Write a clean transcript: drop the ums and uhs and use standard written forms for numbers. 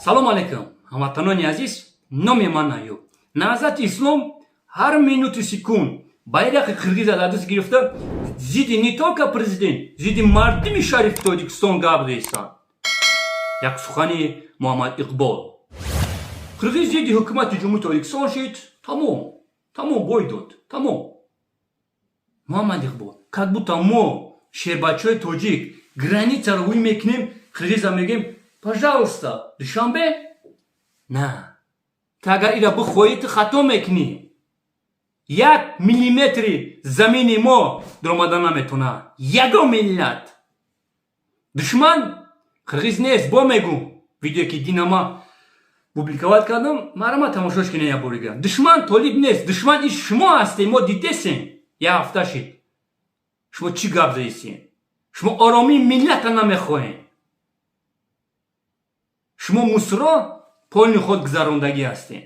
Салом алейкум, ҳамватанони азиз. Номи ман Аюб. Наҳзати Ислом ҳар минуту секунд байрақи қирғиза дар даст гирифта, зидди не только президент, зидди мардуми шарифи Тоҷикистон гап зестанд. Як сухани Муҳаммад Иқбол: қирғиз зидди ҳукумати Ҷумҳури Тоҷикистон шид, тамом, тамом, бой дод, тамом. Муҳаммад Иқбол, как будто мо, шербачаҳои тоҷик, границаро ҳуй мекунем, қирғиза мегӯем: «Пожалуйста, Душанбе». На, ту агар ира бихоҳӣ, ту хато мекунӣ. 1 миллиметри замини мо дуромада наметавонад ягон миллат. Душман қирғиз нест. Бо мегӯм, видеое ки динама публиковать кардам, марама тамошош кунед як борига. Душман толиб нест, душман иш шумо ҳастед. Мо дидесем, як ҳафта шид, шумо чӣ гап задистем. Шумо оромии миллата намехоҳем. Шумо мусро полный худ гузарондагӣ ҳастем.